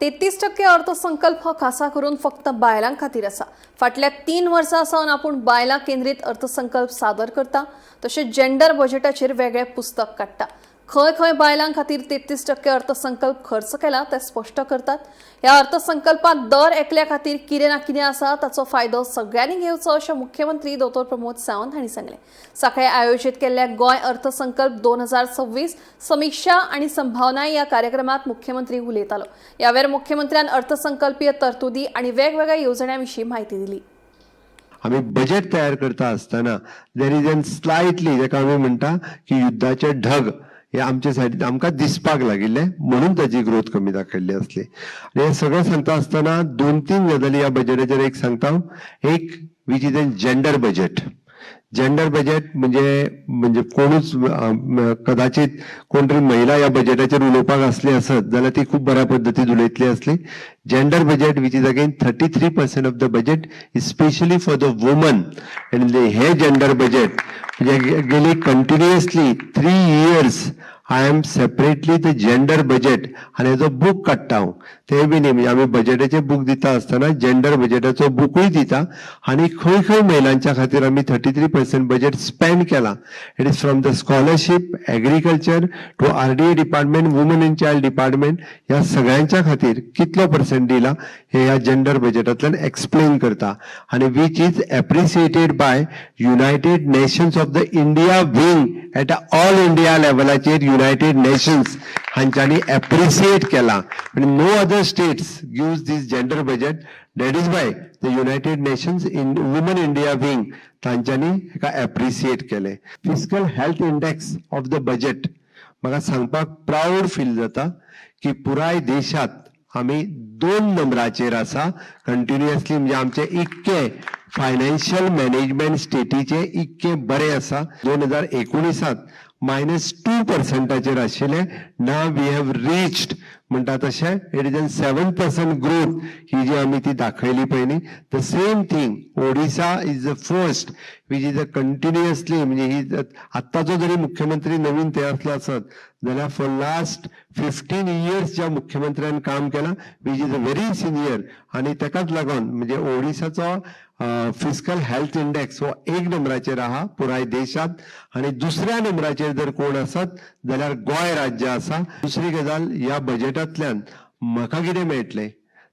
33% अर्थसंकल्प हो खासा करून फक्त बायलां खातीर आसा. फाटल्या 3 वर्सां सावन आपूण बायलां केंद्रीत अर्थसंकल्प सादर करता, तशेंच जेंडर बजेटाचेर वेगळें पुस्तक काडटा. खंय खंय बायलां खातीर 33% अर्थसंकल्प खर्च केला तें स्पश्ट करतात. ह्या अर्थसंकल्पात दर एकल्या खातीर कितें ना कितें आसा, ताचो फायदो सगळ्यांनी घेवचो अशें मुख्यमंत्री दोतोर प्रमोद सावंत हांणी सांगलें. सकाळी आयोजीत केल्ल्या गोंय अर्थसंकल्प 2026 समिक्षा आणि संभावना ह्या कार्यक्रमात मुख्यमंत्री उलयतालो. यावेळार मुख्यमंत्र्यान अर्थसंकल्पीय तरतुदी आणि वेगवेगळ्या येवजण्यां विशीं म्हायती दिली. आमी बजेट तयार करता आसतना there is an slightly, जाका आमी म्हणटा की युद्धाचे ढग हे आमच्या सायडीन आमकां दिसपाक लागिल्ले, म्हणून ताची ग्रोथ कमी दाखयल्ली आसली. आनी हें सगळें सांगता आसतना दोन तीन गजाली ह्या बजेटाचेर एक सांगता हांव. एक, which is an gender budget. Gender budget म्हणजे म्हणजे कोणूच कदाचित कोण तरी महिला ह्या बजेटाचेर उलोवपाक आसली आसत जाल्यार ती खूब बऱ्या पद्दतीन उलयतली आसली. Gender budget, which is again 33% of the budget is specially for the woman. आनी हे जेंडर बजेट म्हणजे गेली continuously 3 years I am separately the gender budget आनी हेजो बूक काडटा हांव. ते बी न्ही, म्हणजे आमी बजेटाचे बूक दिता आसतना जेंडर बजेटाचो बुकूय दिता. आनी खंय खंय महिलांच्या खातीर आमी 33% budget spend केला, it is from the scholarship, agriculture to RDA department, woman and child department, ह्या सगळ्यांच्या खातीर कितलो पर्संट दिला हे ह्या जेंडर बजेटांतल्यान एक्सप्लेन करता. आनी which is appreciated by United Nations of the India wing at all India लेवलाचेर United nations हांच्यांनी एप्रिसिएट केला. No other states gives this gender budget. That is by the United Nations in Women India wing तांच्यांनी हेका appreciate केलें. Fiscal health index of the budget, म्हाका सांगपाक proud feel जाता की पुराय देशात आमी दोन नंबराचेर आसा कंटिन्युअसली. म्हणजे आमचे इतके फायनान्शियल मॅनेजमेंट स्टेटीचे इतके बरें आसा. 2019त -2 पर्संटाचेर आशिल्ले, now we have reached म्हणटा तशें it is an 7% growth. ही जी आमी ती दाखयली पयलीं, the same thing, Odisha is the first, which is a continuously, म्हणजे ही आत्ताचो जरी मुख्यमंत्री नवीन ते असलो आसत जाल्यार फॉर लास्ट 15 इयर्स ज्या मुख्यमंत्र्यान काम केलां, which is a very senior. आनी ताकाच लागून म्हणजे ओडिसाचो फिस्कल हेल्थ इंडेक्स हो एक नंबराचेर आहा पुराय देशात. आनी दुसऱ्या नंबराचेर जर कोण आसत जाल्यार गोंय राज्य आसा. दुसरी गजाल, ह्या बजेटांतल्यान म्हाका कितें मेळटलें,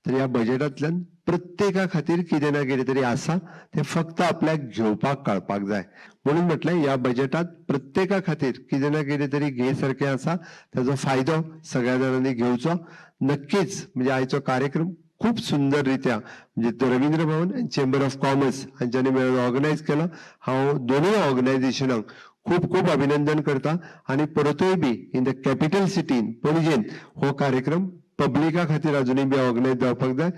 तर ह्या बजेटांतल्यान प्रत्येका खातीर कितें ना कितें तरी आसा, तें फक्त आपल्याक घेवपाक कळपाक जाय. म्हणून म्हटलें, ह्या बजेटात प्रत्येका खातीर कितें ना कितें तरी घे सारकें आसा, ताजो फायदो सगळ्या जाणांनी घेवचो नक्कीच. म्हणजे आयचो कार्यक्रम खूब सुंदर रित्या म्हणजे रवींद्र भवन आनी चेंबर ऑफ कॉमर्स हांच्यांनी मेळून ऑर्गनायज केलो. हांव दोनूय ऑर्गनायझेशनांक खूब खूब अभिनंदन करता. आनी परतूय बी इन the capital सिटीन पणजेन हो कार्यक्रम पब्लिका खातीर अजुनूय बी ऑर्गनायज जावपाक जाय.